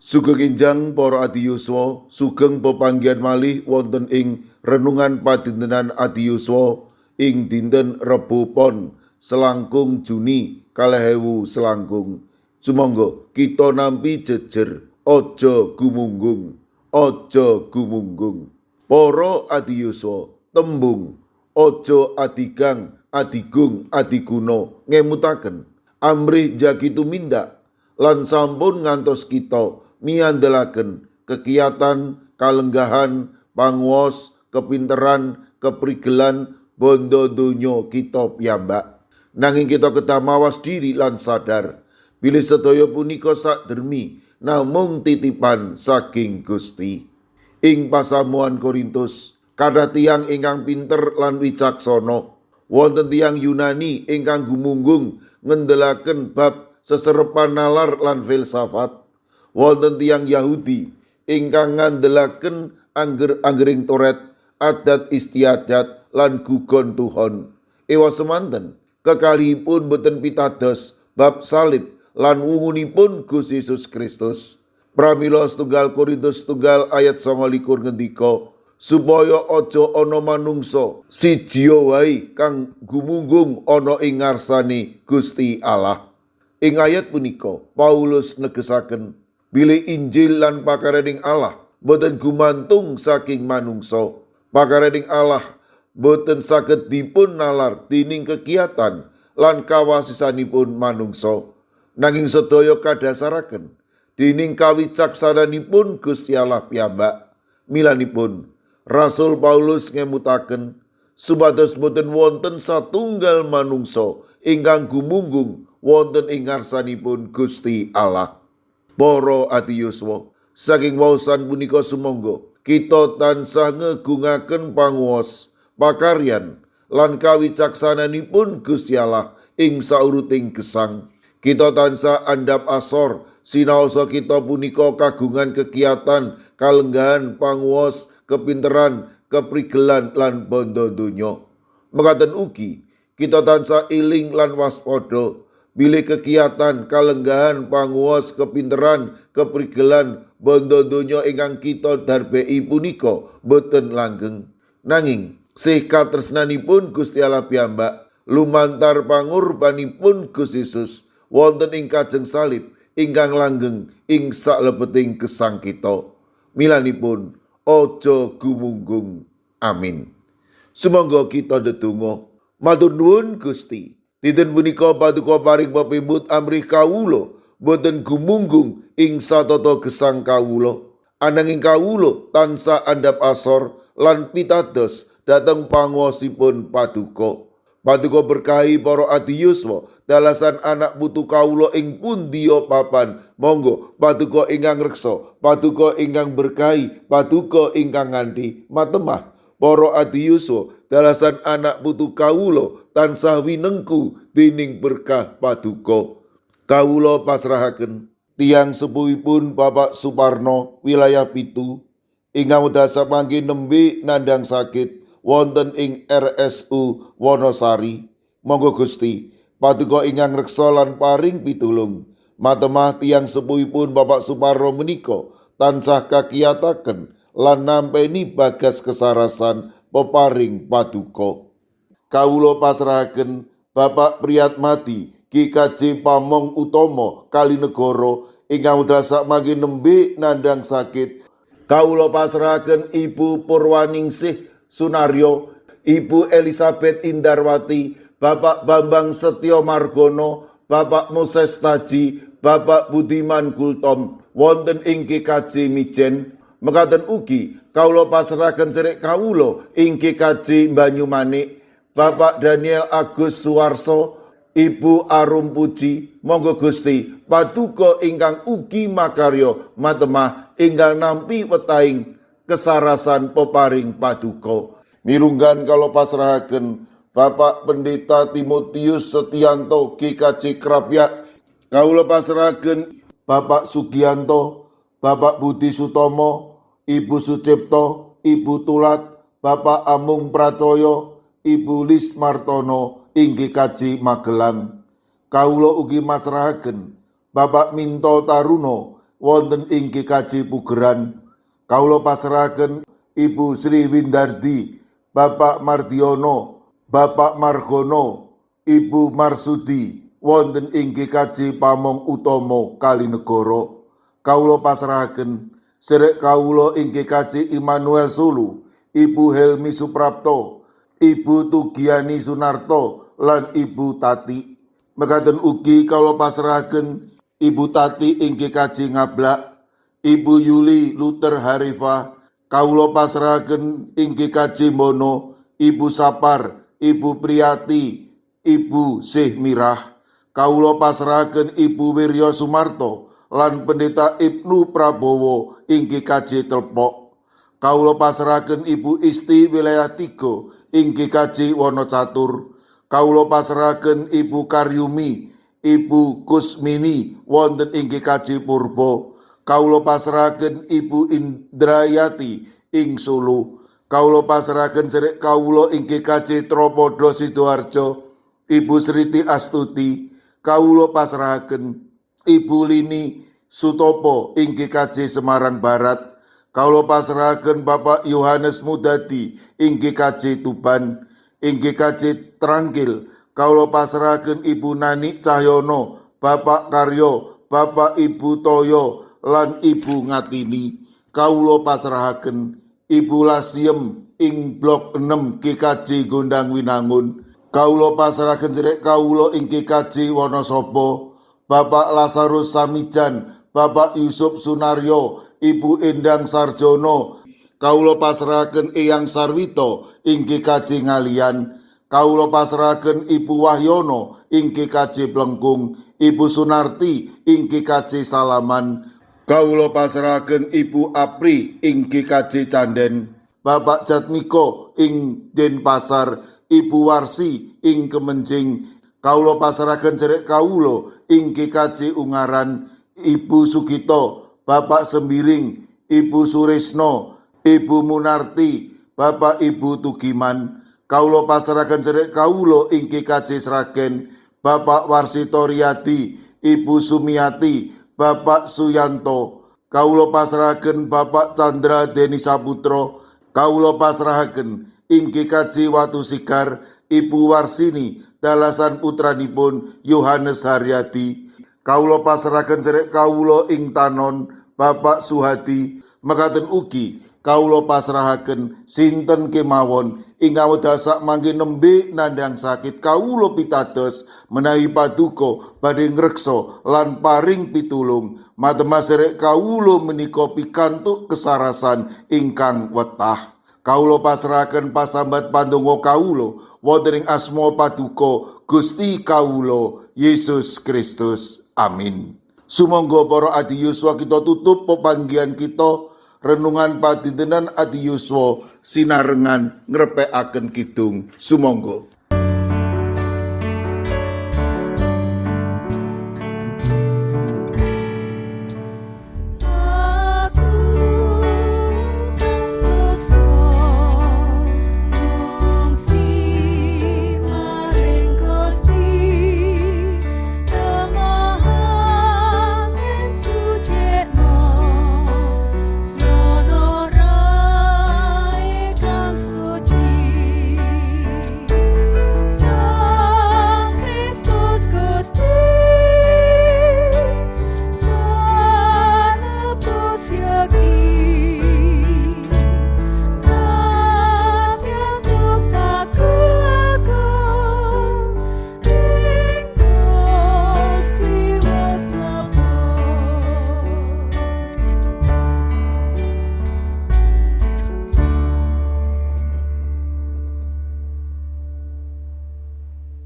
Sugeng enjang para adiyuswa, sugeng pepanggihan malih wonten ing renungan padintenan adiyuswa ing dinten Rebo Pon selangkung Juni 2000 selangkung. Sumangga kita nampi jejer, aja gumunggung, aja gumunggung. Para adiyuswa, tembung aja adigang, adigung, adiguna ngemutaken amrih jagi tumindak lan sampun ngantos kita miandelaken kekiyatan, kalenggahan, panguwas, kepinteran, keprigelan, bondo donya kita piyambak. Nanging kita kedah mawas diri lan sadar bilih sedaya punika sakdermi namung titipan saking Gusti. Ing pasamuan Korintus, kathah tiyang ingkang pinter lan wicaksana. Wonten tiyang Yunani ingkang gumunggung ngendelaken bab seserepan nalar lan filsafat. Wonten tiyang Yahudi ingkang ngandelaken angger-anggering Toret, adat istiadat lan gugon tuhon. Ewa semanten, kekalihipun boten pitados bab salib lan wungunipun Gusti Yesus Kristus. Pramila 1 Korintus 1 ayat 29 ngendika, supaya aja ana manungsa siji wae kang gumunggung ana ing ngarsane Gusti Allah. Ing ayat punika Paulus negesaken bilih Injil lan pakaryaning Allah boten gumantung saking manungsa. Pakaryaning Allah boten saged dipun nalar dening kegiatan lan kawasisanipun manungsa. Nanging sedaya kadasaraken dening kawicaksananipun Gusti Allah piyambak. Milanipun Rasul Paulus ngemutaken supados boten wonten satunggal manungsa ingkang gumunggung wonten ing ngarsanipun Gusti Allah. Para adiyuswa, saking waosan punika sumangga kita tansah ngegungaken panguwas, pakaryan lan kawicaksananipun Gusti Allah ing sauruting gesang. Kita tansah andhap asor sinaosa kita punika kagungan kegiatan, kalenggahan, panguwas, kepinteran, keprigelan lan bondo donya. Mekaten ugi kita tansah eling lan waspada bilih kegiatan, kalenggahan, panguwas, kepinteran, keprigelan, bondo donya ingkang kita darbei punika boten langgeng. Nanging sih katresnanipun Gusti Allah piyambak lumantar pangurbanipun Gusti Yesus wonten ing kajeng salib ingkang langgeng ing saklebeting gesang kita. Milanipun aja gumunggung. Amin. Sumangga kita ndedonga. Matur nuwun, Gusti. Dinten punika paduka paring pepimut amrih kawula boten gumunggung ing satata gesang kawula. Ananging kawula tansah andhap asor lan pitados dhateng panguwasipun paduka. Paduka berkahi para adiyuswa dalasan anak putu kawula ing pundiya papan. Monggo paduka ingkang reksa, paduka ingkang berkahi, paduka ingkang nganthi matemah. Para adiyuswa dalasan anak putu kawula tansah winengku dening berkah paduka. Kawula pasrahaken tiyang sepuhipun Bapak Suparno, wilayah 7, ingkang wekdal sapanggih nembe nandhang sakit wonten ing RSU Wonosari. Monggo Gusti, paduka ingkang reksa lan paring pitulung. Matemah tiyang sepuhipun Bapak Suparno menika tansah kakiyataken lan nampeni bagas kesarasan peparing paduka. Kawula pasrahaken Bapak Priyatmadi, GKJ Pamong Utomo, Kalinegoro, ingkang wekdal sakmangke nembe nandhang sakit. Kawula pasrahaken Ibu Purwaningsih Sunaryo, Ibu Elizabeth Indarwati, Bapak Bambang Setyo Margono, Bapak Moses Taji, Bapak Budiman Gultom wonten ing GKJ Mijen. Mekaten ugi kawula pasrahaken sedherek kawula ing GKJ Banyumanik, Bapak Daniel Agus Suwarso, Ibu Arum Puji. Monggo Gusti, paduka ingkang ugi makarya matemah ingkang nampi wetahing kesarasan peparing paduka. Mirunggan kawula pasrahaken Bapak Pendeta Timotius Setianto, GKJ Krapyak. Kawula pasrahaken Bapak Sugianto, Bapak Budi Sutomo, Ibu Sucipto, Ibu Tulat, Bapak Amung Pracoyo, Ibu Lis Martono ing GKJ Magelang. Kawula ugi masrahaken Bapak Minto Taruno, wonten ing GKJ Pugeran. Kawula pasrahaken Ibu Sri Windardi, Bapak Mardiono, Bapak Margono, Ibu Marsudi wonten ing GKJ Pamong Utomo Kalinegoro. Kawula pasrahaken serek kawula ing GKJ Immanuel Solo, Ibu Helmi Suprapto, Ibu Tugiani Sunarto lan Ibu Tati. Mekaten ugi kawula pasrahaken Ibu Tati ing GKJ Ngablak, Ibu Yuli Luther Harifa, kawula pasrahaken ing GKJ Mono, Ibu Sapar, Ibu Priyati, Ibu Sih Mirah. Kawula pasrahaken Ibu Wirya Sumarto lan Pendeta Ibnu Prabowo ing GKJ Telpok. Kawula pasrahaken Ibu Isti wilayah 3 ing GKJ Wonocatur. Kawula pasrahaken Ibu Karyumi, Ibu Kusmini wonten ing GKJ Purbo. Kawula pasrahaken Ibu Indrayati ing Solo. Kawula pasrahaken serek kawula ing GKJ Tropodo Sidoarjo, Ibu Sriti Astuti. Kawula pasrahaken Ibu Lini Sutopo ing GKJ Semarang Barat. Kawula pasrahaken Bapak Yohanes Mudadi ing GKJ Tuban. Ing GKJ Trangkil kawula pasrahaken Ibu Nani Cahyono, Bapak Karyo, Bapak Ibu Toyo lan Ibu Ngatini. Kawula pasrahaken Ibu Lasiem ing Blok 6 GKJ Gondang Winangun. Kawula pasrahaken serek kawula ing GKJ Wonosobo, Bapak Lazarus Samijan, Bapak Yusuf Sunaryo, Ibu Endang Sarjono. Kawula pasrahaken Eyang Sarwito ing GKJ Ngalian. Kawula pasrahaken Ibu Wahyono ing GKJ Plengkung, Ibu Sunarti ing GKJ Salaman. Kawula pasrahaken Ibu Apri ing GKJ Canden, Bapak Jatmiko ing Denpasar, Ibu Warsi ing Kemenjing. Kawula pasrahaken cerek kawula ing GKJ Ungaran, Ibu Sugito, Bapak Sembiring, Ibu Suresno, Ibu Munarti, Bapak Ibu Tugiman. Kawula pasrahaken cerek kawula ing GKJ Sragen, Bapak Warsito Riyadi, Ibu Sumiati, Bapak Suyanto. Kawula pasrahaken Bapak Chandra Deni Saputra. Kawula pasrahaken ing GKJ Watu Sigar, Ibu Warsini dalasan putranipun Yohanes Haryadi. Kawula pasrahaken cerek kawula ing Tanon, Bapak Suhadi. Mekaten ugi kawula pasrahaken sinten kemawon ing wekdal sakmangke nembe nandhang sakit. Kawula pitados menawi paduka badhe ngreksa lan paring pitulung. Matemah serek kawula menika pikantuk kesarasan ingkang wetah. Kawula pasrahaken pasambat pandonga kawula wonten ing asma paduka Gusti kawula Yesus Kristus. Amin. Sumangga para adi yuswa, kita tutup pepanggihan kita renungan padintenan adi yuswa sinarengan ngrepekaken kidung. Sumangga.